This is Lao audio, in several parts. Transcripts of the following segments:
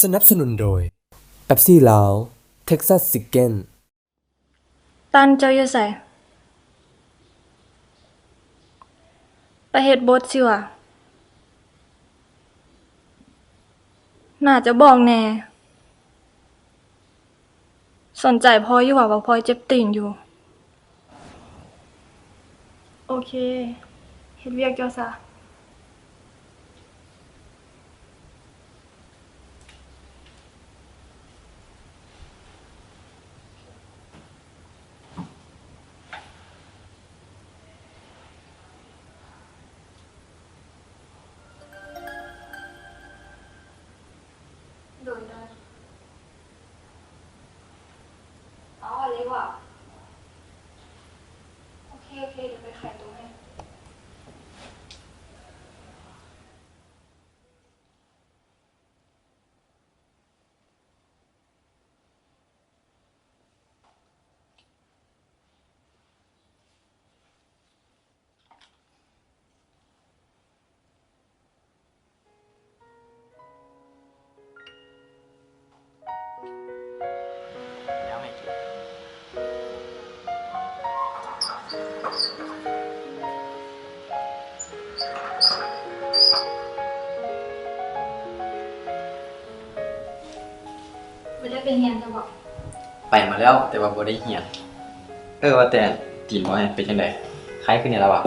ສະໜັບສະໜູນໂດຍ ເປັບຊີລາວ ເທັກຊັສຊິກເກັນ. ຕັນ ເຈົ້າຢູ່ໃສ? ໄປເຮັດບົດຊິຫວາ? ໜ້າຈະບອກແດ່. ສົນໃຈພອຍຢູ່ຫວາ ວ່າພອຍເຈັບຕີນຢູ່? ໂອເຄ ເຮັດວຽກເຈົ້າຊະ. ໂດຍ ໂດຍ. ອໍ ອັນນີ້ຫວາ? ໂອເຄ ໂອເຄ ດຽວໄປຂາຍຕົວໃຫ້. ບໍ່ໄດ້ໄປຮຽນຊະບໍ? ໄປມາແລ້ວ ແຕ່ວ່າບໍ່ໄດ້ຮຽນ. ເອີ ວ່າແຕ່ຕີນພອຍເປັນຈັ່ງໃດ? ໄຂ້ຂຶ້ນແດ່ລະຫວາ?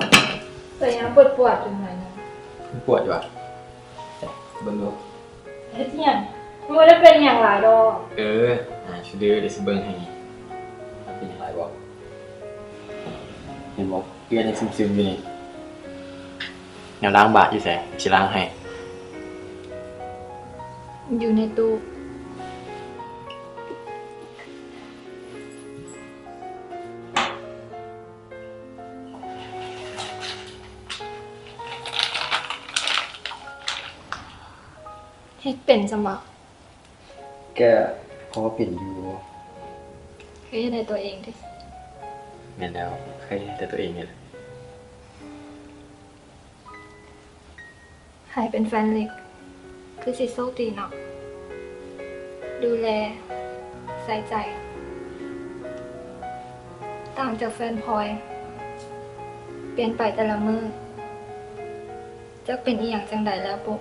ກໍຍັງປວດໆຢູ່ໜ້ອຍໜຶ່ງ. ປວດຢູ່ຫວາ? ເບິ່ງດູ. ເຮັດຫຍັງ? ບໍ່ໄດ້ເປັນຫຍັງຫຼາຍດອກ. ເອີ ອາຍຊື່ເດີ ດຽວຊິເບິ່ງໃຫ້. ເປັນຫຍັງຫຼາຍບໍ່? ເຫັນບໍ່? ເລືອດຍັງຊຶມໆຢູ່ນີ້. ແນວລ້າງບາດຢູ່ໃສ? ຊິລ້າງໃຫ້. ຢູ່ໃນຕູ້. ເຮັດເປັນຊະບໍ? ກະພໍເປັນຢູ່. ເຮັດໃຫ້ຕົວເອງຕິ? ແມ່ນແລ້ວ ເຄີຍເຮັດໃຫ້ຕົວເອງນີ້ແຫຼະ. ໃຜເປັນແຟນເລັກ ຄືຊິໂຊກດີເນາະ ດູແລໃສ່ໃຈ. ຕ່າງຈາກແຟນພອຍ ປ່ຽນໄປແຕ່ລະມື້ ຈັກເປັນອີ່ຫຍັງຈັ່ງໃດແລ້ວປຸ.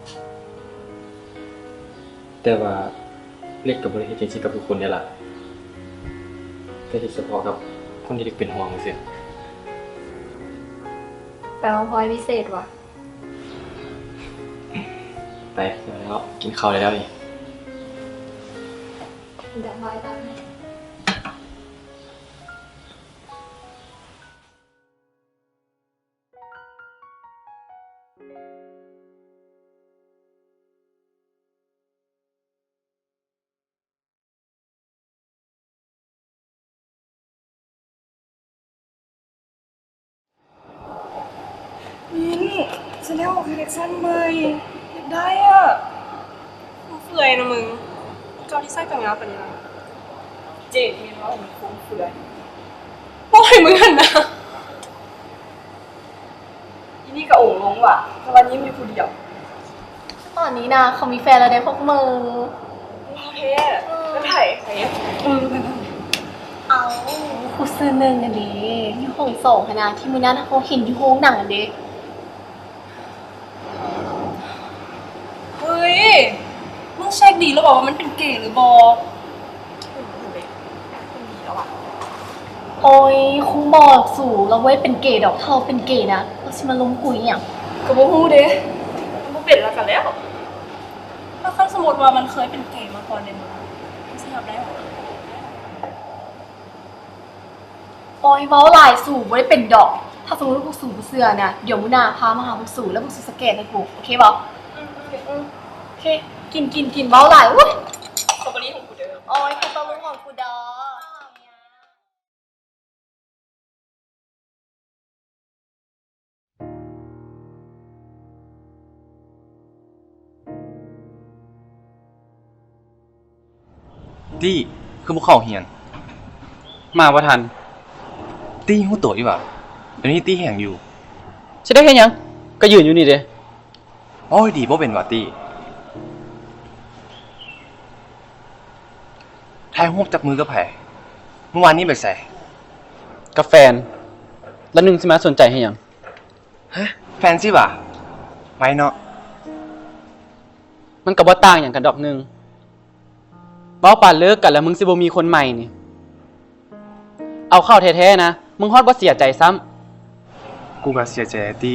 ແຕ່ວ່າເລັກກໍບໍ່ໄດ້ເຮັດຈັ່ງຊີ້ກັບທຸກຄົນເດ້ລະ ແຕ່ເຮັດສະເພາະກັບຄົນທີ່ເລັກເປັນຫ່ວງຊື່ໆ. ແປວ່າພອຍພິເສດຫວາ? ໄປ ແລ້ວ ກິນເຂົ້າໄດ້ແລ້ວນີ້. ດຽວພອຍຕັກໃຫ້. ມິນ ຊາແນວອອກເຄເລັກຊັນໃໝ່ ຢາກໄດ້ອະ. ມັນເຟື່ອຍນະມຶງ ເຈົ້າທີ່ໃສ່ກໍງາມປານນີ້ລະ. ເຈດ ມີນວ່າມັນຟຸມເຟືອຍ ບໍ່ໃຫ້ມຶງຫັ້ນນະ. ອີ່ນີ້ກໍອົງລົງວ່າ ແຕ່ວ່າຍິ້ມຢູ່ຜູ້ດຽວ. ຕອນນີ້ນະ ເຂົາມີແຟນແລ້ວເດ້ພວກມຶງ. ເວົ້າແທ້? ເອີ ແລ້ວໃຜ? ໃຜ? ເອີ ເອົາ ຜູ້ຊື່ໜຶ່ງຫັ້ນເດ້ ຢູ່ຫ້ອງສອງຫັ້ນນະ ທີ່ມື້ນັ້ນເຮົາເຫັນຢູ່ໂຮງໜັງຫັ້ນເດ້. ເຮີ້ຍ ມຶງເຊັກດີແລ້ວບໍ່ວ່າມັນເປັນເກຫຼືບໍ່? ໂອ້ຍ ຄູບອກສູ ລາວບໍ່ໄດ້ເປັນເກດອກ. ຖ້າລາວເປັນເກນະ ລາວຊິມາລົມກູອີ່ຫຍັງ? ກໍບໍ່ຮູ້ເດ້ ມັນບໍ່ເປັນລະກະແລ້ວ. ແລ້ວຄັນສົມມຸດວ່າມັນເຄີຍເປັນເກມາກ່ອນເດ ມັນຊິຮັບໄດ້ບໍ່? ໂອ້ຍ ເວົ້າຫຼາຍ ສູບໍ່ໄດ້ເປັນດອກ. ຖ້າສົມມຸດວ່າພວກສູບໍ່ເຊື່ອນະ ດຽວມື້ໜ້າພາມາຫາພວກສູ ແລ້ວພວກສູສະແກນໃຫ້ກູ ໂອເຄບໍ່? ອືມ ໂອເຄ ອືມ ໂອເຄ ກິນ ກິນ ກິນ ເວົ້າຫຼາຍ. ອຸ້ຍ ສະຕໍເບີຣີຂອງກູເດີ. ໂອ້ຍ ສະຕໍເບີຣີຂອງກູເດີ. ຕີ້ ຄືບໍ່ເຂົ້າຮຽນ? ມາບໍ່ທັນ. ຕີ້ຮູ້ໂຕຢູ່ຫວາ? ດຽວນີ້ຕີ້ແຮງຢູ່. ຊິໄດ້ເຮັດຫຍັງ? ກໍຢືນຢູ່ນີ້ເດ້. ໂອ້ຍ ດີບໍ່ເປັນຫວາ ຕີ້? ຖ່າຍຮູບຈັບມືກັບໃຜ? ມື້ວານນີ້ໄປໃສ? ກັບແຟນ. ແລ້ວໜຶ່ງຊິມາສົນໃຈເຮັດຫຍັງ? ຮະ? ແຟນຊິຫວາ? ໄວເນາະ. ມັນກໍບໍ່ຕ່າງຫຍັງກັນດອກໜຶ່ງ. ເວົ້າປານເລີກກັນແລ້ວ ມຶງຊິບໍ່ມີຄົນໃໝ່ນີ້. ເອົາເຂົ້າແທ້ໆນະ ມຶງຮອດບໍ່ເສຍໃຈຊ້ຳ. ກູກໍເສຍໃຈແຫຼະຕິ.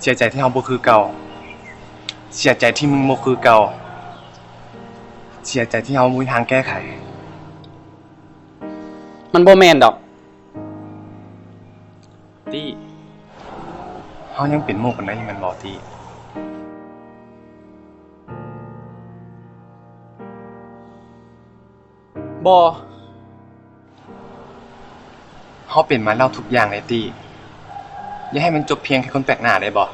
ເສຍໃຈທີ່ເຮົາບໍ່ຄືເກົ່າ. ເສຍໃຈທີ່ມຶງບໍ່ຄືເກົ່າ. ເສຍໃຈທີ່ເຮົາບໍ່ມີທາງແກ້ໄຂ. ມັນບໍ່ແມ່ນດອກ. ຕິ, ເຮົາຍັງເປັນໝູ່ກັນໄດ້ຢູ່ແມ່ນບໍ່ຕິ? ບໍ່. ເຮົາເປັນມາແລ້ວທຸກຢ່າງເລີຍຕິ. ຢ່າໃຫ້ມັນຈົບພຽງແຄ່ຄົນແປກໜ້າໄດ້ບໍ່?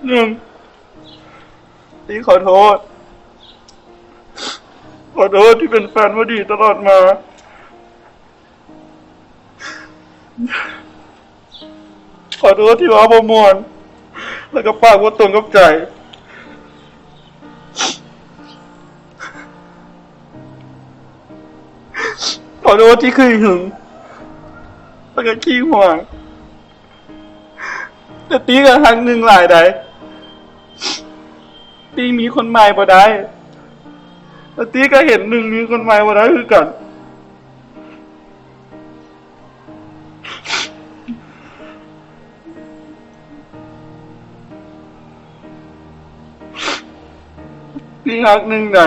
ໜຶ່ງ ຕີຂໍໂທດ. ຂໍໂທດທີ່ເປັນແຟນບໍ່ດີຕະຫຼອດມາ. ຂໍໂທດທີ່ເວົ້າບໍ່ມ່ວນ ແລ້ວກໍປາກບໍ່ຕົງກັບໃຈ. ຂໍໂທດທີ່ຂີ້ຫຶງ ແລ້ວກໍຂີ້ຫວງ. ແຕ່ຕີກໍຮັກໜຶ່ງຫຼາຍໃດ໋. ຕີມີຄົນໃໝ່ບໍ່ໄດ້ ແລະ ຕີກໍເຫັນໜຶ່ງມີຄົນໃໝ່ບໍ່ໄດ້ຄືກັນ. ຕີຮັກໜຶ່ງໃດ໋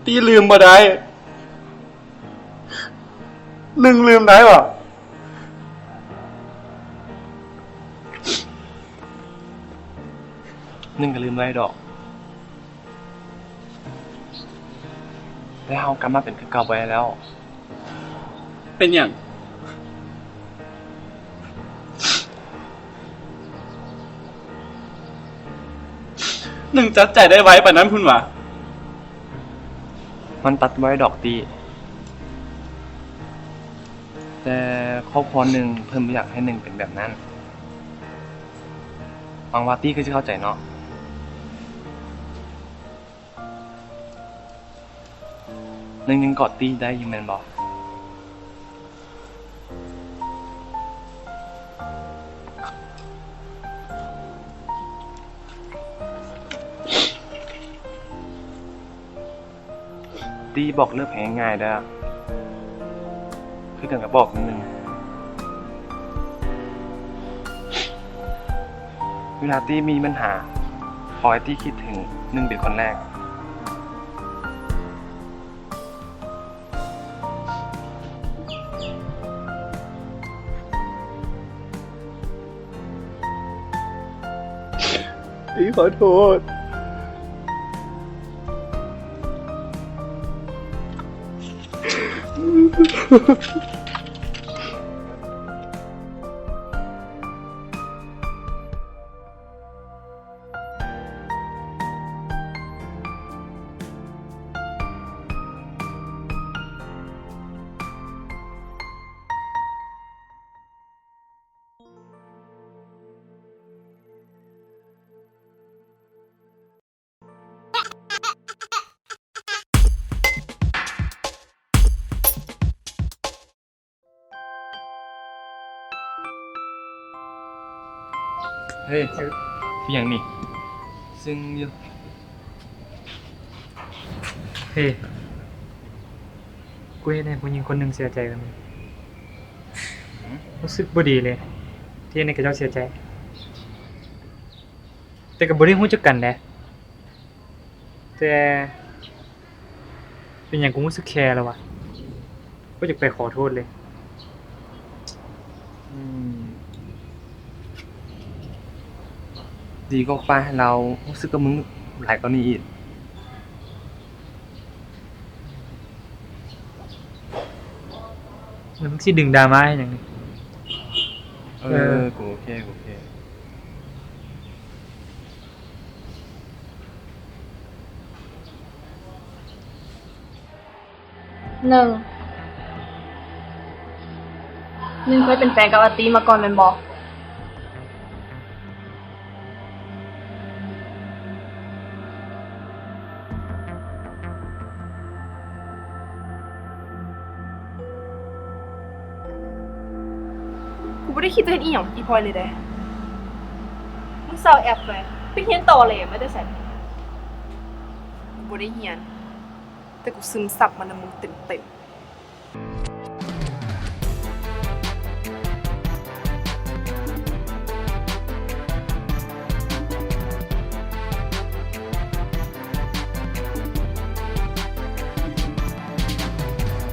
ຕີລືມບໍ່ໄດ້. ໜຶ່ງລືມໄດ້ບໍ່? ໜຶ່ງກໍລືມໄດ້ດອກ ແຕ່ເຮົາກັບມາເປັນຄືເກົ່າບໍ່ໄດ້ແລ້ວ. ເປັນຫຍັງ? ໜຶ່ງຕັດໃຈໄດ້ໄວປານນັ້ນພຸ້ນຫວາ? ມັນຕັດໄວດອກຕິ ແຕ່ຄອບຄົວໜຶ່ງເພິ່ນບໍ່ຢາກໃຫ້ໜຶ່ງເປັນແບບນັ້ນ. ຫວັງວ່າຕິຄືຊິເຂົ້າໃຈເນາະ. ໜຶ່ງຍັງກອດຕິໄດ້ຢູ່ແມ່ນບໍ່? ຕິບອກເລີກໃຜງ່າຍໆເດີ້ ຄືກັນກັບບອກໜຶ່ງ. ເວລາຕິມີບັນຫາ ຂໍໃຫ້ຕິຄິດເຖິງໜຶ່ງເປັນຄົນແລກ. ພີ່ຂໍໂທດ. ເຮີ້ຍ ເຮັດຫຍັງນີ້? ຊຶ້ງຢູ່. ເຮີ້ຍ ກູເຮັດໃຫ້ຜູ້ຍິງຄົນໜຶ່ງເສຍໃຈກັນ. ຫື? ຮູ້ສຶກບໍ່ດີເລີຍ ທີ່ເຮັດໃຫ້ເຂົາເຈົ້າເສຍໃຈ. ແຕ່ກໍບໍ່ໄດ້ຮູ້ຈັກກັນເດ້. ແຕ່ເປັນຫຍັງກູຮູ້ສຶກແຄລະຫວາ? ບໍ່ຢາກໄປຂໍໂທດເລີຍ. ອືມ ດີກວ່າປະໃຫ້ລາວຮູ້ສຶກກັບມຶງຫຼາຍກວ່ານີ້ອີກ. ແລ້ວມຶງຊິດຶງດຣາມາເຮັດຫຍັງນີ້? ເອີ ເອີ ກູໂອເຄ ກູໂອເຄ. ໜຶ່ງ ໜຶ່ງເຄີຍເປັນແຟນກັບອາຕີ້ມາກ່ອນແມ່ນບໍ່? ກູບໍ່ໄດ້ຄິດຈະເຮັດອີ່ຫຍັງອີ່ພອຍເລີຍເດ້. ມຶງເຊົາແອັບໄປ. ໄປຮຽນຕໍແຫຼມາແຕ່ໃສ? ກູບໍ່ໄດ້ຮຽນ, ແຕ່ກູຊຶມຊັບມານຳມຶງເຕັມໆ.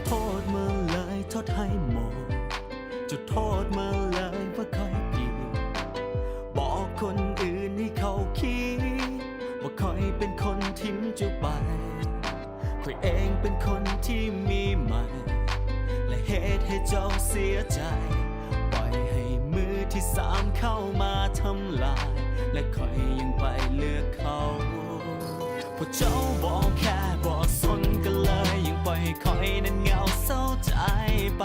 ໂທດມາເລີຍ ໂທດໃຫ້ໝົດ, ເຈົ້າໂທດມາເລີຍວ່າຂ້ອຍຜິດ. ບອກຄົນອື່ນໃຫ້ເຂົາຄິດວ່າຂ້ອຍເປັນຄົນຖິ້ມເຈົ້າໄປ. ຂ້ອຍເອງເປັນຄົນທີ່ມີໃໝ່ ແລະເຮັດໃຫ້ເຈົ້າເສຍໃຈ. ປ່ອຍໃຫ້ມືທີ່ສາມເຂົ້າມາທຳລາຍ ແລະຂ້ອຍຍັງໄປເລືອກເຂົາ. ພວກເຈົ້າບໍ່ແຄ ບໍ່ສົນກັນເລີຍ, ຍັງປ່ອຍໃຫ້ຂ້ອຍນັ້ນເຫງົາເສົ້າໃຈໄປ.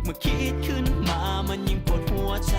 ເມື່ອຄິດຂຶ້ນມາມັນຍິ່ງປວດຫົວໃຈ,